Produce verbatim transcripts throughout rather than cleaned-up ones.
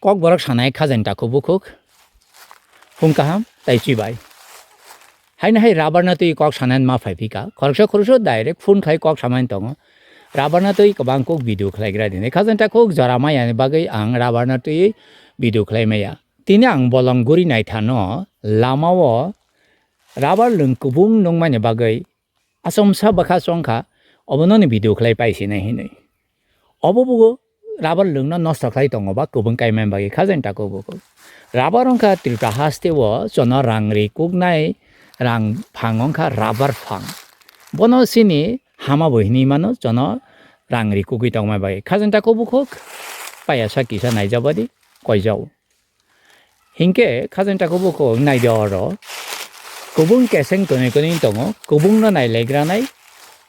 Kokborok sanai khajani takhuk bukhuk, phung kaham tai chibai. Haino hai rubber no twi kok sanani ma phai phika. Khoroksa khoroksa direct phone khai kok samani tongo. Rubber no twi kwbang kok video khlai gra dini. Khajani takhuk jora maya ni bagwi ang rubber no twi video khlai maya. Tini ang bolong guri naithano lama o rubber lwng kubung nungmani bagwi achomsa bwkha chongkha, obono ni video khlai paisinai hinwi. Obo bo rubber lwngno nosto khlai tongo ba kubung kaimani bagwi khajani takhuk bukhuk. Rubber wngkha Tripura haste o jono rang ri kuknai, rang phang wngkha rubber phang. Bono chini hama bo hinwi mano jono rang ri kugwi tongmani bagwi. Khajani takhuk bukhuk payasa kisa naijabadi koijao. Hinkhe khajani takhuk bukhuk naidi oro. Kubung keseng tonwi tonwi tongo, kubungno nailaigra nai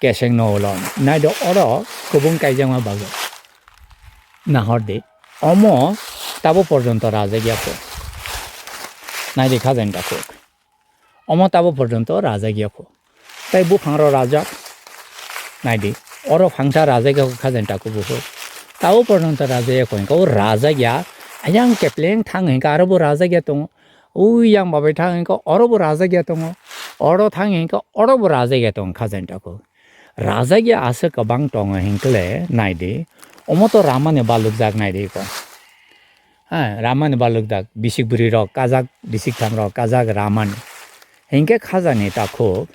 keseng no ulo. Naidi oro kubung kaijakma bagwi. Nahordi, omo tabo porjonto rajakya kho. Naidi khajani takhuk. Omo tabo porjonto rajakya kho. Tai buphangrok rajak. Naidi, oro phangsa rajakya kho khajani takhuk bukhuk. Tabo porjonto rajakya kho, hinkhe o rajakya. Ayang kepleng thang hinkhe aro bo rajakya tongo. Uyang babai thang hinkhe oro bo rajakya tongo. Oro thang hinkhe oro bo rajakya tongo khajani takhuk. Rajakya aswk kwbang tongo hinkhe le naidi. Omo to ramani balukjak naidi kho. Ha, ramani balukjak, bisik bwrwi rok kajak, bisik tham rok kajak ramani. Hinkhe khajani takhuk,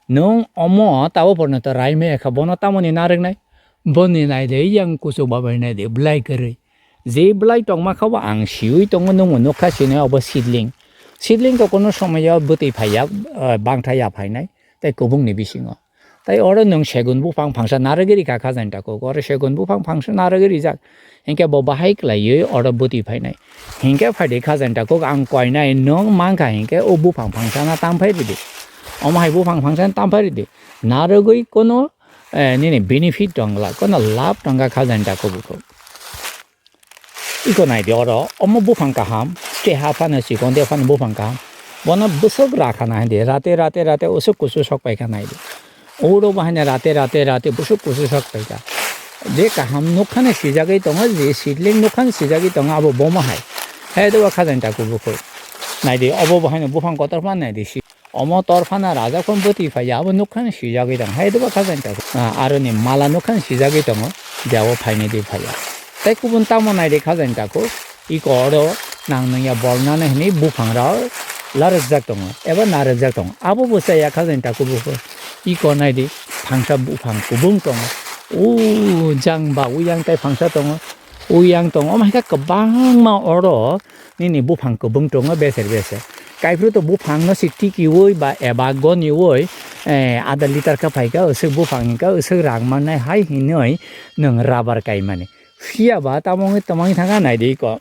nwng omo tabo porjonto raimaya kha, bono tamoni narwknai? Boni naidi, yang kuchuk babai naidi, bwlai kwrwi. Je bwlai tongma kha bo ang siwi tongo, nwngbo nukha sini obo seedling. Seedling to kono somoyo bwtwi phaiya, eh, bangtha ya phainai, tei kubungni bisingo. Tai oro nwng segun buphang phangsa narwgwi rikha khajani takhuk. Oro segun buphang phangsa narwgwi rijak. Hinkhe bo bahai kwlaiwi oro bwtwi phainai. Hinkhe phaidi khajani takhuk ang koinai nwng mankha hinkhe o buphang phangsano tamphai ridi. Omo hai buphang phangsano tamphai ridi. Narwgwi kono, eh, nini benefit tongla, kono lab tongkha khajani takhuk bukhuk. Iko naidi oro, omo buphang kaham, keha phano chikon de phano buphang kaham. Bono bwswk rakha na hindi, rate, rate, rate, usuk kusu sok paikha naidi. Oro bahai na rate, rate, rate, bwswk kusu sok paikha. Je kaham nukhani sijagwi tongo, je seedling nukhani sijagwi tongo, abo bomo hai. He doba khajani takhuk bukhuk. Naidi, obo bahai no buphang kotor phano naidi si. Omo tor phano rajak phano bwtwi phaiya, abo nukhani swijagwi tong. Hai doba khajani takhuk. Ah, aroni mala nukhani swijagwi tongo, jabo phainai di phaiya. Tei kubun tamo naidi khajani takhuk, iko oro nang nungya bolnani hwnwi buphang rok larwkjak tongo, eba narwkjak tongo. Abo bo chaya khajani takhuk buphang. Iko naidi phangsa buphang kubung tongo. O jang ba uyang tai phangsa tongo. Uyang tongo, omo hai khe kwbangma oro nini buphang kwbwng tongo beser beser. Kaiphuru to buphang no se tikiui ba eba goniui, eh, adha liter khe phai khe, usuk buphang hwn khe usuk rang mannai hai hinui nwng rubber kaimani. Phiya ba tamo wngwi tamo wngwi thangkha naidi ko.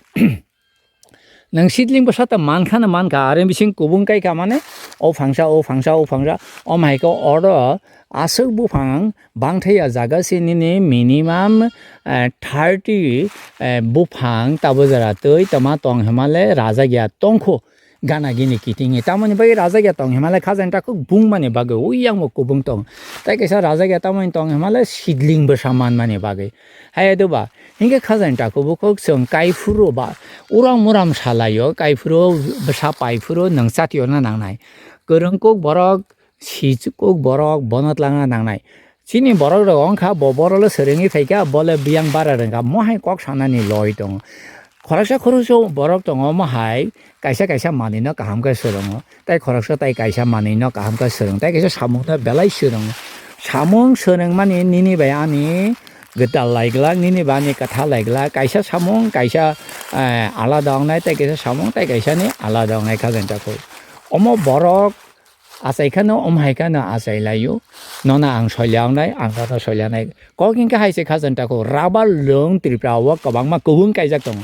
Nwng seedling bwsa ta mankha na mankha, are bising kubung kai kha mane, o phangsa, o phangsa, o phangsa, o mai khe oro aswk buphang bangthai ya jaga se nini minimum, eh, thirty, eh, buphang tabo jora twi tama tong hima le rajak ya tongkho gana gini kiting. Tamoni bagwi rajak ya tong hima le khajani takhuk bung mani bagwi ui yang bo kubung tong. Tai kaisa rajak ya tamoni tong hima le seedling bwsa man mani bagwi. Hai doba, hinkhe khajani takhuk bukhuk chwng kaiphuru ba uram uram salaio, kaiphuru bwsa paiphuru nwng chationa nangnai. Kwrwng kuk borok, si kuk borok bono twlangna nangnai. Chini borok rok wngkha bo borok le swrwngwi phaikha, bo le biyang bara rwngkha, mo hai kok sanani loi tongo. Khoroksa khoroksa borok tongo, omo hai kaisa kaisa manwino kaham khe swrwngo. Tai khoroksa tai kaisa manwino kaham khe swrwng, tai kaisa samungno belai swrwngo. Samung swrwngmani nini bai ani gwdal lai glak, nini bai ani kwthar lai glak. Kaisa samung kaisa, eh, alada wngnai, tai kaisa samung tai kaisani alada wngnai khajani takhuk. Omo borok achai khano, omo hai khano achai laio. Nono ang soilya wngnai, ang nono soilya nai. Kok hinkhe hai se khajani takhuk, rubber lwng Tripura o kwbangma kubung kaijak tongo.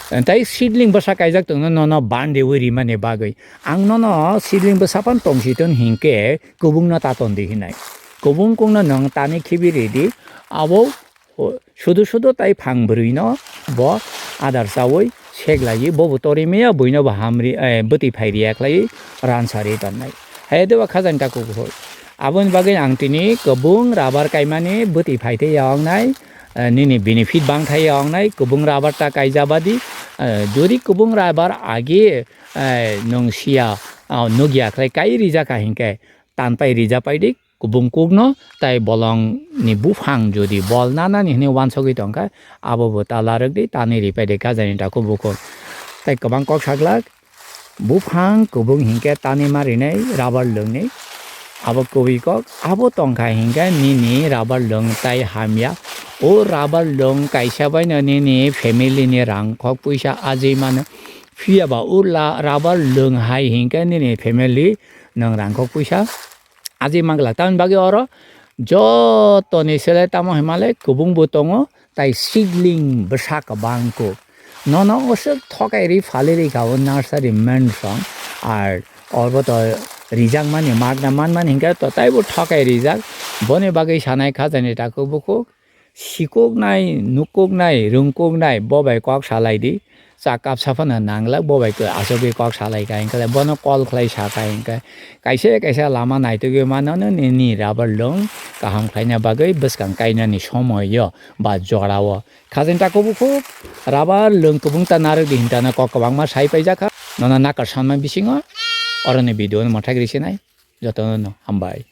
Tai seedling bwsa kaijak tongno nono bandeui rimani bagwi. Ang nono seedling bwsa phano tongsi ton hinkhe kubungno ta ton di hinai. Kubung kungno nwng tani khibi ridi, abo sudu sudu tai phang bwrwino bo adar chaui seglaiwi bobo torwi maya buino bo hamri, eh, bwtwi phai riya khlaiwi ransari tonnai. Hai doba khajani takhuk bukhuk. Aboni bagwi ang tini kubung rubber kaimani bwtwi phai tei ya wngnai. Eh, nini benefit bangthai ya wngnai, kubung rubber ta kaijabadi, eh, jodi kubung rubber agi, eh, nwng siya, ah, nukya khlai kai rijak kha hinkhe, tanpai rijapai di kubung kukno, tai bolong ni buphang jodi bol nanani hinwi wansogwi tongkha, abo bo ta larwk di, tani ripai di khajani takhuk bukhuk. Tai kwbang kok saglak, buphang kubung hinkhe tani ma rinai rubber lwngni. Abo kubui kok, abo tongkha hinkhe nini rubber lwng tai hamya. O rubber lwng kaisa baino nini family ni rang kok puisa ajui mano. Phiya ba o la-, rubber lwng hai hinkhe nini family nwng rang kok puisa ajui manglak. Tamoni bagwi oro jotoni sele tamo hinmale kubung bo tongo, tai seedling bwsa kwbang kuk. Nono oswk thokai ri phali ri kha o nursery man song, ar orbo to rijak mani magna man mani hinkhe to taibo thokai rijak. Boni bagwi sanai khajani takhuk bukhuk, sikuknai, nukuknai, rwngkuknai, bo bai kok salai di. Cha kapsa phano nanglak, bo bai khe aswkgwi kok salai kha hinkhe, bono call khlai sa kha hinkhe, kaisa kaisa lama naitugwi mano nini rubber lwng kaham khlaina bagwi bwskang kainani somoio ba jorao. Khajani takhuk bukhuk rubber lwng kubung ta narwk di hinta na kok kwbangma sai paijak kha. Nono nakar sanma bisingo oroni video no mwthai ri sinai. Jotono no hambai.